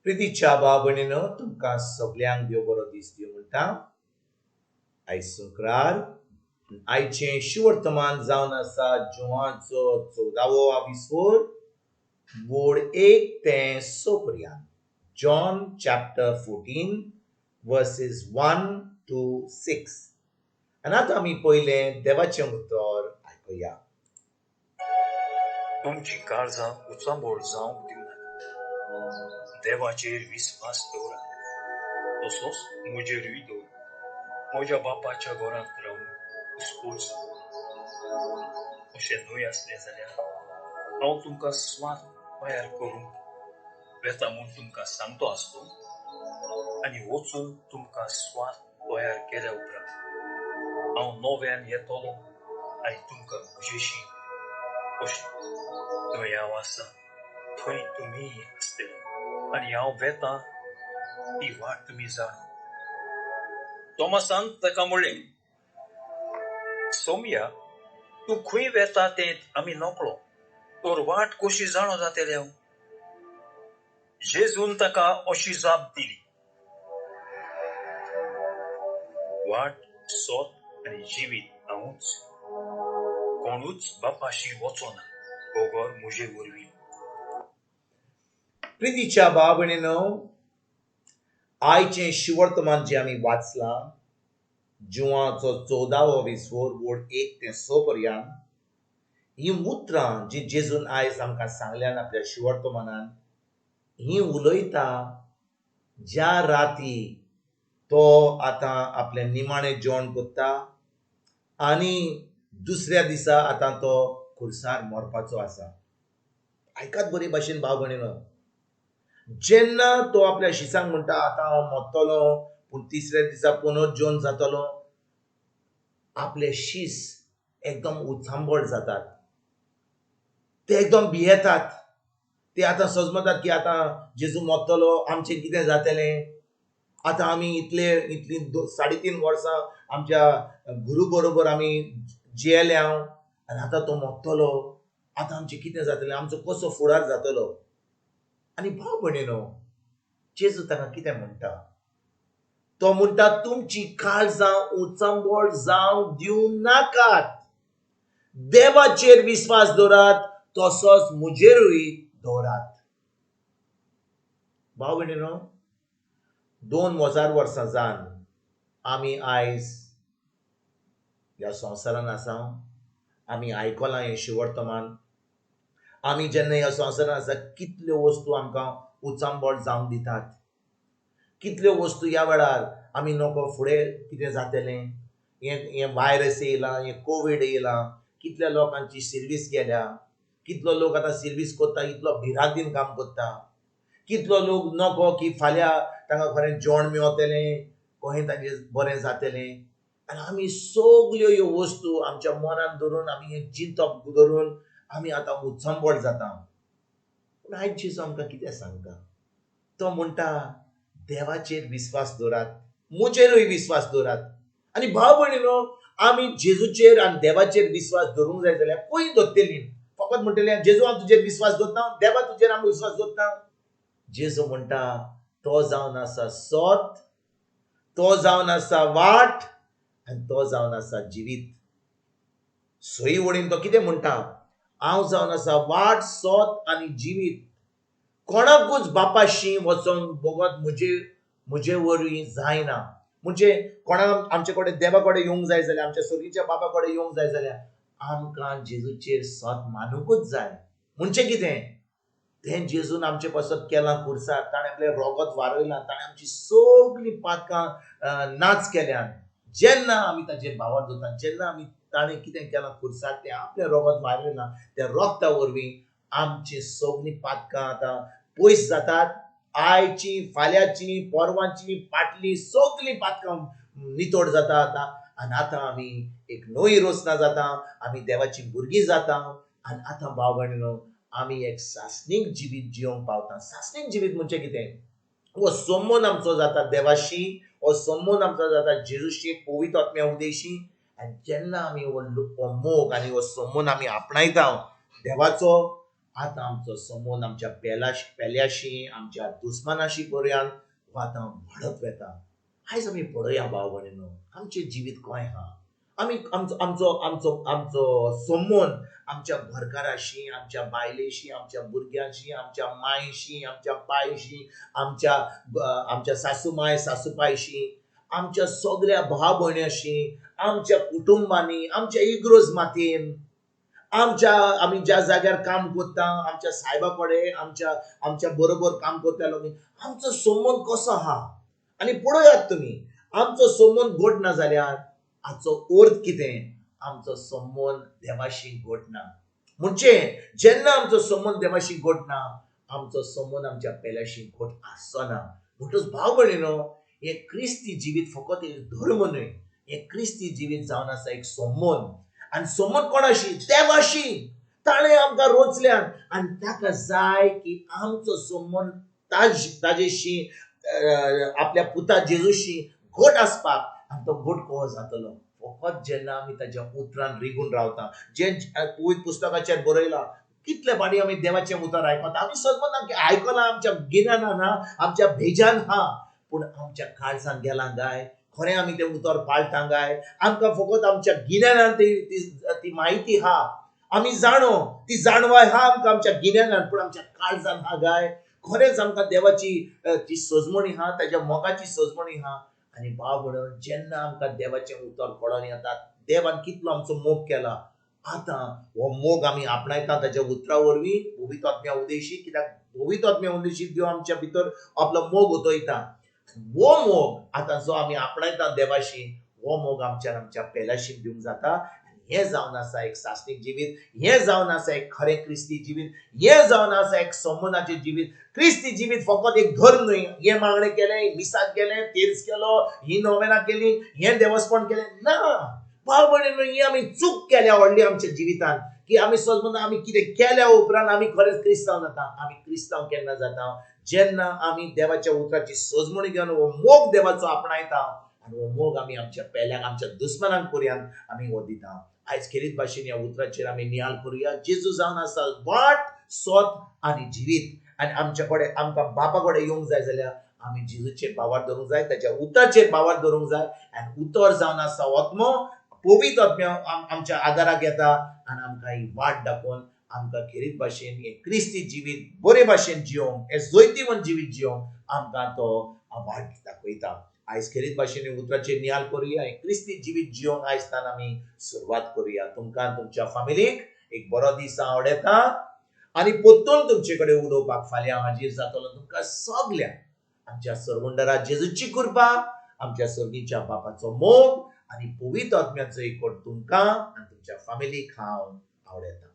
प्रितीच्या भाव भयणीनो, तुमकां सगल्यांक देव बरो दीस दिवं म्हणटा. आयज शुक्रार, आयचें शिवर्तमान जावन आसा जुवाचो 14वो आविस्वोर, बोर्ड 1 ते 6 पर्यंत. John chapter 14 verses 1 to 6. आनी आतां आमी पयलें देवाचें उतर आयकुया. तुमची काळजां उचांबळ जावंक दिवं नाका. देवाचेर विस्वास दवरात, तसोच म्हजेरूय दवरात. म्हज्या बापाच्या घरांत रावून उसपोस अशें न्हय आसलें जाल्यार हांव तुमकां स्वात तयार करूंक वेता म्हूण तुमकां सांगतो आसलो. आनी वचून तुमकां स्वात तयार केल्या उपरांत हांव नव्यान येतलो आनी तुमकां म्हजेशी अशें थंय हांव आसा थंय तुमी आसतले. आनी हांव वेता ती वाट तुमी जाणा. तॉमासान ताका म्हणलें, सोमया, तूं खंय वेता तें आमी नकळो, तर वाट कशी जाणो जातले हांव? जेजून ताका अशी जाप दिली, वाट, सत आनी जिवीत हांवूच. कोणूच बापाशी वचना बगर म्हजे वरवीं. प्रितीच्या भाव भयणीनो, आयचें शिवर्तमान जें आमी वाचलां जुवाचो 14वो विस्वोर, बोर्ड 1 ते 6 पर्यंत, हीं उतरां जी जेजून आयज आमकां सांगल्यान आपल्या शिवर्तमानान, हीं उलयता ज्या राती तो आतां आपलें निमाणें जेवण करता आनी दुसऱ्या दिसा आतां तो खुर्सार मरपाचो आसा. आयकात बरे भाशेन भाव भयणीनो, जेन्ना तो आपल्या शिसांक म्हणटा आतां हांव मरतलो पूण तिसऱ्या दिसा पुनर्जीवन जातलो, आपले शीस एकदम उचांबळ जातात, ते एकदम भियेतात. ते आतां सजमतात की आतां जेजू मरतलो, आमचें कितें जातलें, आतां आमी इतले इतली 3.5 वर्सां आमच्या गुरू बरोबर आमी जियेले हांव आनी आतां तो मरतलो, आतां आमचें कितें जातलें, आमचो कसो फुडार जातलो. आनी भाव भयणीनो, जेजू ताका कितें म्हणटा? तो म्हणटा तुमची काळजां उचांबळ जावंक दिवं नाकात, देवाचेर विस्वास दवरात तसोच म्हजेरूय दवरात. भाव भयणीनो, 2000 वर्सां जावन आमी आयज ह्या संवसारान आसा. आमी आयकलां हें शिवर्तमान. आमी जेन्ना ह्या संवसारान आसा कितल्यो वस्तू आमकां उचांबळ जावंक दितात, कितल्यो वस्तू ह्या वेळार आमी नको फुडें कितें जातलें, हें वायरस येयलां, हें कोवीड येयलां, कितल्या लोकांची सिर्वीस गेल्या, कितलो लोक आतां सिर्वीस करता, इतलो भिरांतीन काम करता, कितलो लोक नको की फाल्यां तांकां खरें जेवण मेवतलें, कहें तांचें बरें जातलें. आनी आमी सगल्यो ह्यो वस्तू आमच्या मनान धरून, आमी हें चिंतप धरून आमी आतां उचांबळ जाता. पूण आयज जेजू आमकां कितें सांगता? तो म्हणटा देवाचेर विस्वास दवरात, म्हजेरूय विस्वास दवरात. आनी भाव भयणीनो, आमी जेजूचेर आनी देवाचेर विस्वास दवरूंक जाय जाल्यार खंय दवरतलीं? फकत म्हणटलें जेजू हांव तुजेर विस्वास दवरता, देवा तुजेर आमी विस्वास दवरता. जेजू म्हणटा तो जावन आसा सत, तो जावन आसा वाट आनी तो जावन आसा जिवीत. सई वडीन तो कितें म्हणटा? हांव जावन आसा वाट, सत आनी जिवीत. कोणाकूच बापाशी वचोन बगत म्हजे वरवीं जायना. म्हणजे कोणाक आमचे कडेन देवा कडेन येवंक जाय जाल्यार, आमच्या सर्गीच्या बापा कडेन येवंक जाय जाल्यार आमकां जेजूचेर सत मानुंकूच जाय. म्हणजे कितें? तें जेजून आमचे पासत केलां खुर्सार, ताणें आपलें रोगत वारयलां, ताणें आमची सगळीं पातकां नाच केल्यान. जेन्ना आमी ताचेर भावार दवरता, जेन्ना आमी ताणें कितें केलां खुर्सार, तें आपलें रोगत वारयलां, त्या रोगता वरवीं आमची सगळीं पातकां आतां पयस जातात. आयची, फाल्यांची, परवांची, फाटलीं सगळीं पातकां नितळ जाता आतां. आनी आतां आमी एक नवी रचना जाता, आमी देवाची भुरगीं जाता. आनी आतां भाव भयणीनो, आमी एक सासणीक जिवीत जियोंक पावता. सासणीक जिवीत म्हणजे कितें? हो संबंद आमचो जाता देवाशी, हो संबंद आमचो जाता जेजूशी, पवित्र आत्म्या उदेशी. आनी जेन्ना आमी हो मोग आनी हो संबंद आमी आपणायता देवाचो, आतां आमचो संबंद आमच्या पेल्याशी, आमच्या दुस्मानाशी पर्यंत हो आतां वाडत वता. आयज आमी पळया भाव भयणीनो, आमचें जिवीत खंय आहा? आमी आमचो आमचो आमचो आमचो संबंद आमच्या घरकाराशी, आमच्या बायलेशी, आमच्या भुरग्यांशी, आमच्या मायशी, आमच्या पायशी, आमच्या आमच्या सासूमाय सासूपायशी, आमच्या सगळ्या भाव भयण्याशी, आमच्या कुटुंबांनी, आमच्या इग्रोज मातयेन, आमच्या आमी ज्या जाग्यार काम करता आमच्या सायबा कडेन, आमच्या आमच्या बरोबर काम करता लोक, आमचो संबंद कसो आहा? आनी पळयात तुमी, आमचो संबंद घट ना जाल्यार हाचो अर्थ कितें? आमचो संबंद देवाशी घट ना. म्हणजे जेन्ना आमचो संबंद देवाशी घट ना, आमचो संबंद आमच्या पेल्याशी घट आसना. म्हणटच भाव भयणीनो, हें क्रिस्ती जिवीत फकत एक धर्म न्हय, हें क्रिस्ती जिवीत जावन आसा एक संबंद. आनी संबंद कोणाशी? देवाशी. ताणें आमकां रोचल्यान आनी ताका जाय की आमचो संबंद ताजेशी, आपल्या पुता जेजूशी घट आसपाक. आनी तो घट कसो जातलो? फकत जेन्ना आमी ताच्या उतरान रिगून रावता. जें पवित्र पुस्तकाचेर बरयलां, कितले फावटी आमी देवाचें उतर आयकता, आमी समजना की आयकलां आमच्या गिन्यानान आहा, आमच्या भेजान आहा, पूण आमच्या काळजान गेलां काय? खरें आमी तें उतर पाळटा काय? आमकां फकत आमच्या गिन्यानान ती म्हायती आहा, आमी जाणो, ती जाणवाय आहा आमकां आमच्या गिन्यानान, पूण आमच्या काळजान आहा काय? खरेंच आमकां देवाची ती सजमणी आहा, ताच्या मोगाची सजमणी आहा. आनी भाव म्हणून जेन्ना आमकां देवाचें उतर कळोन येता, देवान कितलो आमचो मोग केला, आतां हो मोग आमी आपणायता ताच्या उतरा वरवीं, पवित्र आत्म्या उदेशी. कित्याक पवित्र आत्म्या उदेशी देव आमच्या भितर आपलो मोग उतयता. हो मोग आतां जो आमी आपणायता देवाशी, हो मोग आमच्यान आमच्या पेल्याशी दिवंक जाता. हें जावन आसा एक सासणीक जिवीत, हें जावन आसा एक खरें क्रिस्ती जिवीत, हें जावन आसा एक संबंदाचें जिवीत. क्रिस्ती जिवीत फकत एक धर्म न्हय, हें मागणें केलें, मिसाक गेलें, तेर्स केलो, ही नोवेनां केली, हें देवस्पण केलें, ना भाव भयणीनो, ही आमी चूक केल्या व्हडली आमच्या जिवितान, की आमी समजना आमी कितें केल्या उपरांत आमी खरेंच क्रिस्तांव जाता. आमी क्रिस्तांव केन्ना जाता? जेन्ना आमी देवाच्या उतराची सजमणी घेवन हो मोग देवाचो आपणायता आनी हो मोग आमी आमच्या पेल्याक, आमच्या दुस्मनांक पर्यंत आमी हो दिता. आयज खेरीत भाशेन ह्या उतराचेर आमी नियाळ करुया. जेजू जावन आसा वाट, सोत आनी जिवीत. आनी आमच्या कडेन, आमकां बापा कडेन येवंक जाय जाल्यार आमी जेजूचेर भावार धरूंक जाय, ताच्या उतराचेर भावार धरूंक जाय. आनी उतर जावन आसा आत्मो, पवित्र आत्म्या आमच्या आदाराक येता आनी आमकां ही वाट दाखोवन आमकां खेरीत भाशेन हें क्रिस्ती जिवीत बरे भाशेन जियोंक, हें जैतिवंत जिवीत जियोंक आमकां तो वाट दाखयता. आयज खेरीत भाशेन उतराचेर नियाळ करुया, हें क्रिस्ती जिवीत जियोंक आयज तान आमी सुरवात करुया. तुमकां तुमच्या फामिलीक एक बरो दीस आवडटा आनी परतून तुमचे कडेन उलोवपाक फाल्यां हाजीर जातलो. तुमकां सगळ्यांक आमच्या सरवंडरा जेजूची कृपा, आमच्या सर्गीच्या बापाचो मोग आनी पवित्र आत्म्याचो एकवट तुमकां आनी तुमच्या फामिलीक हांव आवडटा.